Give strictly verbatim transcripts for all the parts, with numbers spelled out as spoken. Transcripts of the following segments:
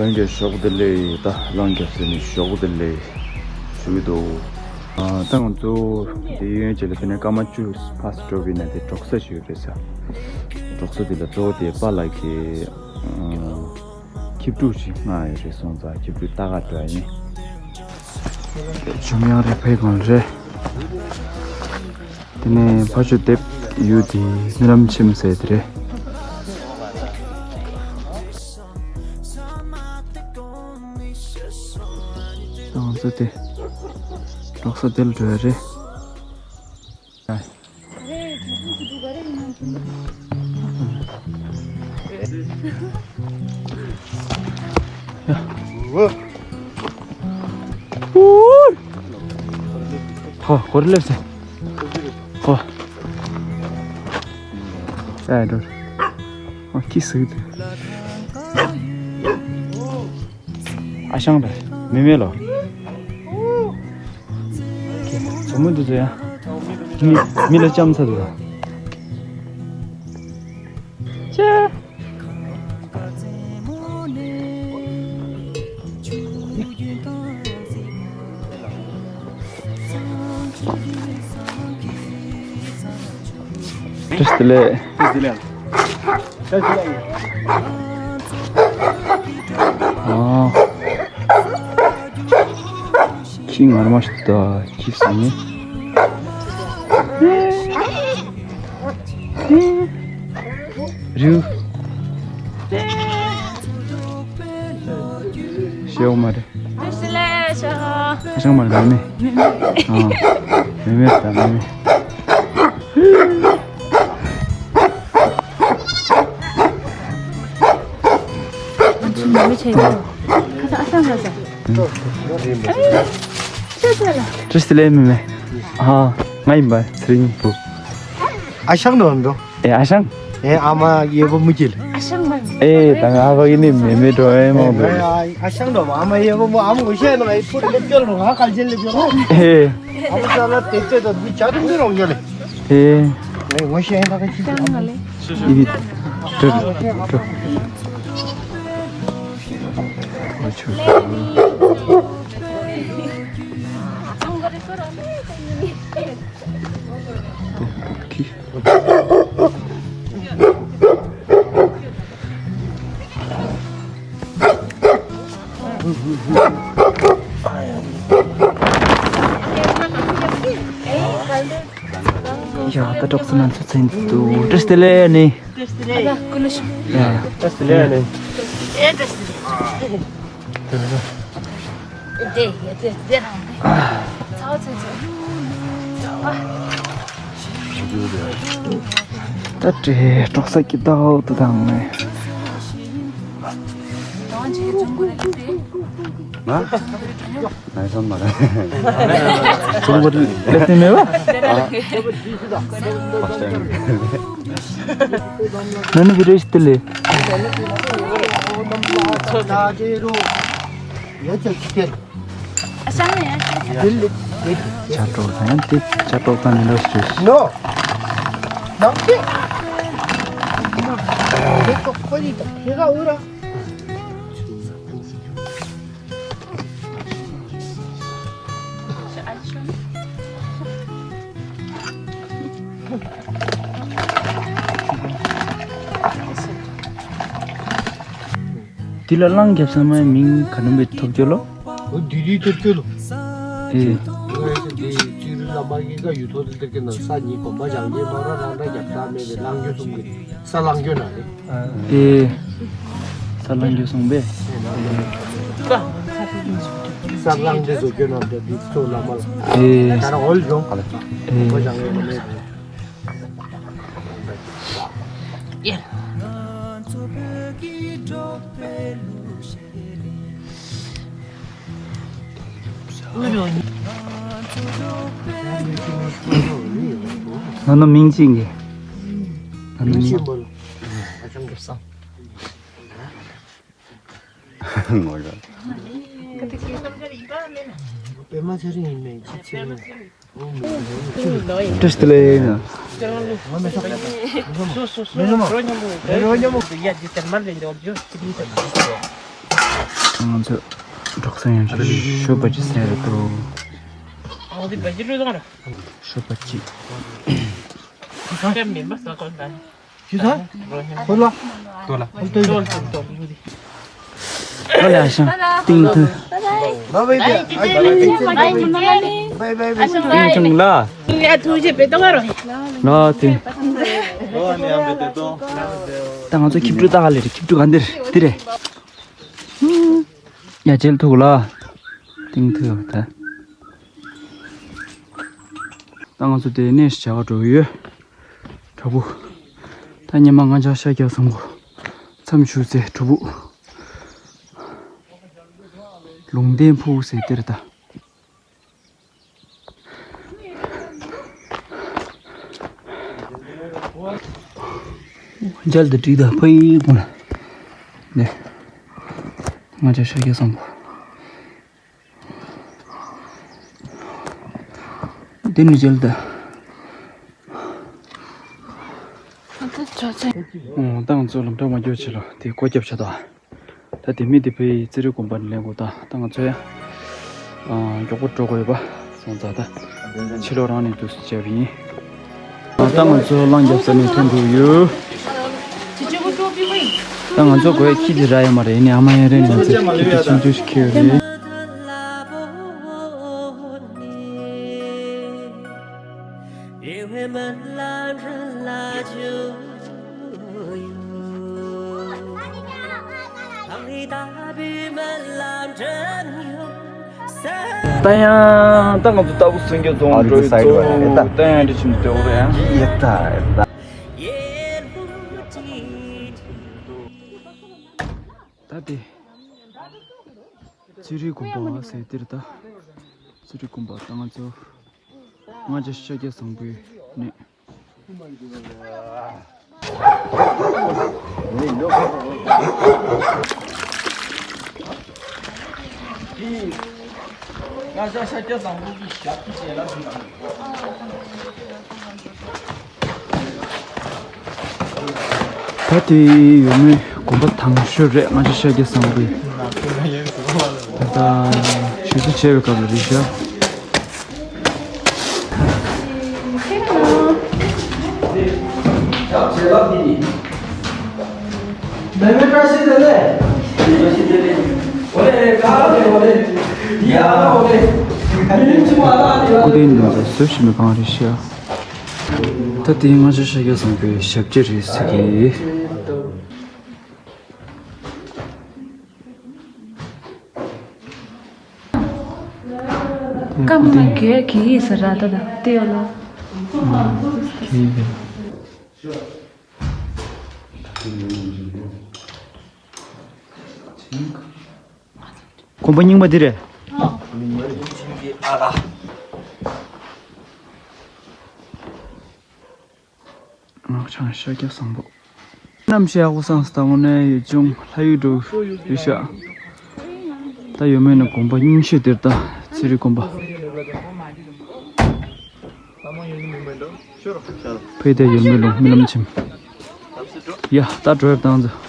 ལྷན་རྒྱས་ཞོགས་པ་བདེ་ལེགས། ད་ལྷན་རྒྱས་ཚོ་ནི་ཞོགས་པ་བདེ་ལེགས་ཞུ་གི་འདུག་ཨ། ད་ང་ཚོ་འདི་ཡོན་ཆེ་ལ་དེ་ནས་སྐར་མ་བཅུ་ཕར་ཚུར་འགྲོ་བའི་ནང་དེ་འབྲོག་ས་ཞིག་ཡོད་རེད་ས། འབྲོག་ས་དེ་ལ་གཙོ་བོ་དེ་པཱ་ལགས་ཀྱིས་ཨ། ཁྱི་ཕྲུག་ཅིག་མངགས་ཡོད་རེད་སོང་ཙང་ཁྱི་ཕྲུག་ལྟ་ག་འགྲོ་ཡ་ཡིན། ཇོ་མོ་ཡང་རེད་ཕའི་གོང་རེད། དེ་ནས་ཕ་ཆོས་སྡེབ་ཡུལ་དེ་རྨི་ལམ་ཆེན་མོ་ཟེར་དེ་རེད། ང་ཚོ་དེ་འབྲོག་ས་དེ་ལ་འགྲོ་ཡ་རེད། ཧོ། ཧོ་རི་ལེབ་སེ། ཧོ། ཨ་འགྲོ། ཨ་ཁྱི་ཟིག་དེ། ཨ་ཞང་དང་མེ་མེ་ལོ། ཚོ་མོ་འདི་ཚོ་ཡང་མི་མི་ལ་ལྕམ་ཚ་འདུག་ལ། ཅེ། བཀྲ་ཤིས་བདེ་ལེགས། བཀྲ་ཤིས་བདེ་ལེགས། ཨ། ཁྱི་ངར་མ་ཞིག་ད་ཁྱི་ཟ་ནི། རིའུ། ཤེའུ་མ་རེད། བཀྲ་ཤིས་བདེ་ལེགས་ཤོག་ཨ་ཞང་མ་རེད། མེ་མེ། མེ་མེ། ཨ། མེ་མེ་ད་མེ་མེ། ང་ཚོ་མེ་མེ་བྱས་ཡོད། ཁ་སང་ཨ་ཞང་ལ་ཟ། ཨ་ཡོ། ཅི་ཟེར་ལ། བཀྲ་ཤིས་བདེ་ལེགས་མེ་མེ། ཨ། ང་ཡིན་པ་ཚེ་རིང་བུ། ཨ་ཞང་འགྲོ་འགྲོ། ཨེ་ཨ་ཞང་། ཨེ་ཨ་མ་གཡས་པ་མུ་གྱིལ། ཨེ་ད་ང་ཨ་ཕ་གི་ནི་མེ་མེ་འགྲོ་ཨེ་མོ་འགྲོ། ཨ་ཞང་འགྲོ་མ་ཨ་མ་གཡས་པ་མུ་ཨ་མ་འོ་ཤེས་ནོ་ཨེ་ཕུར་ལེབ་ཅོལ་ནོ་ང་གལ་ཆེན་ལེབ་ཅོལ་ནོ། ཨེ། ཨ་མ་ས་ལ་ཏེ་ཏེ་ད་འདི་ཆ་དུང་འདི་རོང་གྱལ་ལེ། ཨེ། ཨེ་འོ་ཤེས་ཨེ་ད་ག་ཅི་ཅང་ང་ལེ། ཨི་ཏྲ་ཏྲ། འོ་ཆུ། ཁྱི། ཡ་ད་འབྲོག་ས་ནང་ཚུད་ཚར་འདུག་བཀྲ་ཤིས་བདེ་ལེགས་ནི། བཀྲ་ཤིས་བདེ་ལེགས། ཡ། བཀྲ་ཤིས་བདེ་ལེགས་ནི། ད་དྲེ་འབྲོག་ས་ཀྱི་ཟླ་འོག་ཏུ་དང་ནས། ང་ཡི་སམ་མ་རེད། ཀྲུང་གོ་ལེ་ཚན་མེད་པ། ཨ། ན་ནི་བི་རེ་ཤི་ཏི་ལེ། ཨ་ཤང་ནས་ཡང་ཤེས། ཆ་གྲོགས་དང་དེ་ཆ་གྲོགས་དང་མི་འདྲ་ཞིག་རེད། ནོ། ནམ་ཤེས། དེ་ཁོ་ཁོ་ཡི་དེ་ག་འུ་ར། འདི་ལ་གླང་རྒྱབ་ས་མའི་མིང་ག་ནོམ་པའི་ཐོབ་རྒྱུ་ལོ། འོ་འདི་འདི་ཐོབ་རྒྱུ་ལོ། ཨེ། ང་ཡི་ཚེ་འདི་ཅི་རི་བླ་མ་གི་ཀ་ཡུ་ཐོག་ཏུ་དེར་གི་ནང་ས་ཉིད་གོམ་པ་བྱང་གི་མ་ར་རང་ད་རྒྱབ་ས་མེད་པའི་གླང་རྒྱུ་གསུམ་གི་ས་གླང་རྒྱུ་ན་རེད། ཨེ། ས་གླང་རྒྱུ་གསུམ་པས། ས་གླང་རྒྱུ་བཟོ་རྒྱུ་ན་འདི་འདི་ཚོ་བླ་མ་ལ། ཨེ། ད་ར་འོལ་ཇོང་ཨེ། གོམ་པ་བྱང་གི་མ་རེད། ང་ནི་མིང་ཅིག་གི། ང་ནི་མིང་། ངོ་ར། པད་མ་ཚེ་རིང་ཡིན་མིན་ཅི་ཚེ་རིང་། བཀྲ་ཤིས་བདེ་ལེགས། ང་མེད་ཤག་མེད་ཤག་མ། མེད་ཤག་མ། རོ་མཉམ་པོ། རོ་མཉམ་པོ། ཡ་འདི་དེར་མར་ལེན་འདོད་རྒྱུ་ཅི་ལི་ཟེར། ང་ཚོ་འགྲོགས་ས་ཡང་ཞུ་པ་ཅི་ཟེར་རེད་དོ། ཞུ་པ་ཅི། ཞུ་ས། ཧོ་ལ། ཏོ་ལ། ཧོ་ལ། ཨ་ལེ་ཨ་ཞང་ཏིང་ཐུ། ཏིང་ཆུང་ལ། ལ་ཏིང་། ད་ང་ཚོ་ཁྱི་ཕྲུག་ལྟ་ག་ལེ་རེད། ཁྱི་ཕྲུག་ག་འདིར་འདི་རེད། ཡ་ཇེལ་ཐུག་ལ། ཏིང་ཐུག་ད། ད་ང་ཚོ་དེ་ནས་བྱ་བ་འགྲོ་གི་ཡོད། དྲ་འབུ། ད་ཉི་མ་ང་ཅག་ཤ་རྒྱག་བཟང་པོ། མཚམས་ཞུ་ཚེ་དྲ་འབུ། ལུང་བསྟན་ཕུག་ཟེར་དེར་ད། མཇལ་དུ་བྲིས་དང་ཕ་ཡི་དགོངས་ལ། ནས། ང་ཅག་ཤ་རྒྱག་བཟང་པོ། དེ་ནི་མཇལ་དུ། ཨོ་ཏང་ཚོ་ལམ་འགྲོ་མ་འགྱོ་ཆེ་ལོ་དེ་སྒོ་རྒྱབ་ཆ་དང་། ད་དེ་མི་དེ་ཕའི་རྩེ་རུ་དགོན་པ་ནས་ལེན་དགོས་ད་ད་ང་ཚོ་ཡང་མགྱོགས་པོ་འགྲོ་དགོས་ཡོད་པ་སོང་ཙང་ད་ཕྱི་ལོགས་རང་ནས་འདུག་སེ་བྱས་པ་ཡིན། ད་ང་ཚོ་གླང་རྒྱབ་ས་ནས་ཐོན་འགྲོ་ཡོད། ད་ང་ཚོ་དགོས་ཡ་ཁྱི་དེ་རག་ཡོད་མ་རེད། ཡིན་ནའི་ཨ་མ་ཡ་རེ་ང་ཚོ་ཁྱི་དེ་ཆུང་ཆུང་ཞིག་ཁྱེར་ཡོད་རེད། ད་ཡང་ད་ང་ཚོ་ལྟ་བུ་སུན་རྒྱ་རྫོང་འགྲོ་ཡི་ཚོ་ད་ཡང་འདྲི་ཆུང་དེ་འོ་རེད་ཡང་། ད་དེ་ཚེ་རིང་དགོན་པ་ཟེར་དེར་ད། ཚེ་རིང་དགོན་པ་ད་ང་ཚོ་ང་ཅག་ཤ་རྒྱག་བཟང་པོའི་ནས། ད་དེ་ཡོད་མེད་དགོན་པ་དང་ཤོས་རེད། ང་ཅག་ཤ་རྒྱག་བཟང་པོའི། ད་ཞུ་གཏུག་བྱས་པའི་སྐབས་ལ་རེད་ཤག་སྐུ་རྟེན་འདི་ཚོ་བཟོ་བཞིན་པའི་སྒང་རེད་ཤག་ད་དེ་ང་ཅག་ཤ་རྒྱག་བཟང་པོའི་ཞབས་རྗེས་རེད་ཟེར་གི། སྐམ་ན་གྱོད་གྱིས་ཟེར་ར་ད་ད་ལྟེ་ཡོད་ལ། དགོན་པ་རྙིང་པ་འདི་རེད། ངག་འཆང་ཤཱཀྱ་བཟང་པོ། གནམ་གཤིས་ཡག་པོ་སངས་སུ་དང་པོ་ནས་ཡུལ་ལྗོངས་ལྷ་ཡུལ་འགྲོ་ཡུལ་ཤག་ད་ཡོད་མེད་ན་དགོན་པ་རྙིང་ཤོས་དེར་ད་ཚེ་རིང་དགོན་པ། ཕེ་དེ་ཡོད་མེད་ལུང་རྨི་ལམ་ཆེན། ཡ་ད་འགྲོ་ཡར་བཏང་ཚོ།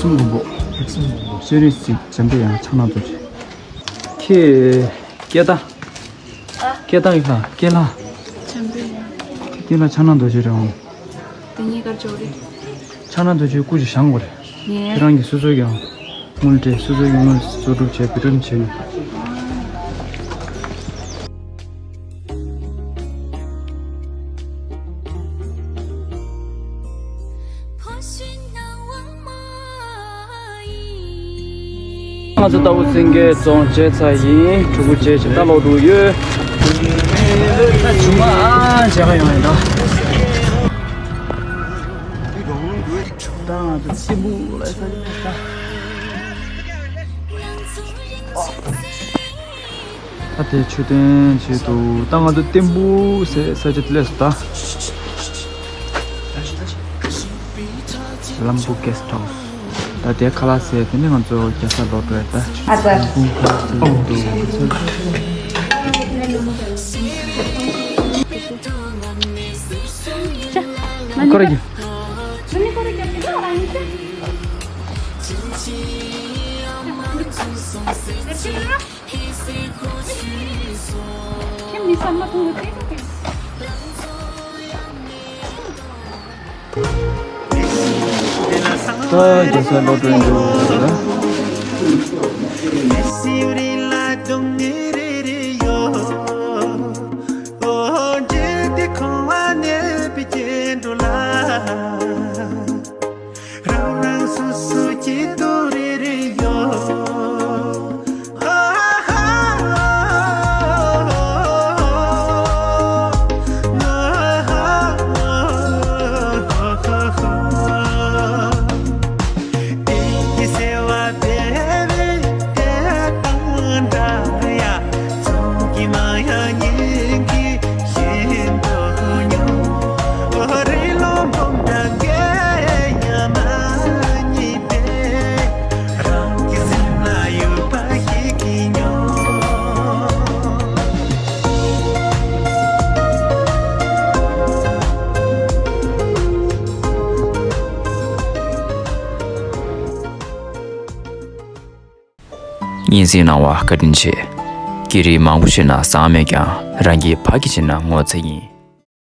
གསུམ་མགོན་པོ། ཤེས་རིག་ཅིག་འཇམ་པའི་དབྱངས་ཕྱག་ན་རྡོ་རྗེ། ཁྱེད། སྐད་བཏང་། སྐད་བཏང་ཡིན་ལ་སྐད་ལ། འཇམ་པའི་དབྱངས། ཁྱེད་སྐད་ལ་ཕྱག་ན་རྡོ་རྗེ་རེད་འོང་། དེ་གཉིས་ཀར་འཇོག་རེད། ཕྱག་ན་རྡོ་རྗེ་སྐུ་ཅིག་བཞེངས་དགོས་རེད། ངས། ཁྱེད་རང་གིས་སོ་སོ་གི་ཡང་། དངུལ་སྤྲད་སོ་སོ་གི་དངུལ་གཙོ་སྒྲུབ་བྱས་བུ་ཁྲིད་བྱས་ནས། ང་ཚོ་རྟ་ཕོ་སེང་གེ་རྫོང་བྱས་ཚར་ཡིན། ཕྲུ་གུ་བྱས་བྱས་ད་ལོག་འགྲོ་ཡོད། ད་ཆུང་མ་ཨ་མཇལ་ཁ་ཡོང་ཡིན་ད། ད་ང་ཚོ་སྲིན་པོ་ལ་ས་ཆ་ད། ད་དེ་མཆོད་རྟེན་ཆེད་དུ་ད་ང་ཚོ་ཏེམ་བུ་ཟེར་ས་ཆ་དེ་སླེབས་སོང་ད། ལམ་བུ་གེ་སི་ཊི་ཧའུ་སི། ད་དེ་ཁ་ལག་ཟས་དེ་ནས་ང་ཚོ་རྒྱལ་ས་ལོག་འགྲོ་ཡ་ད། ཨ་ཙི། ལམ་བུ་ཁ་ལག་ཟས་འདུག་ཁོ་ར་གི། ད་རྒྱལ་ས་ལོག་འགྲོ་ཡིན་འདུག་ད། རང་རང་སོ་སོ་སྐྱིད་སྡུག་རེ་རེ་ཡོད། སྙན་སེང་གནང་བ་བཀའ་དྲིན་ཆེ། སྐད་རིགས་མང་པོ་ཤེས་ན་བཟང་མེད་ཀྱང་རང་གི་ཕ་གི་བྱས་ན་ངོ་ཚ་ཡིན།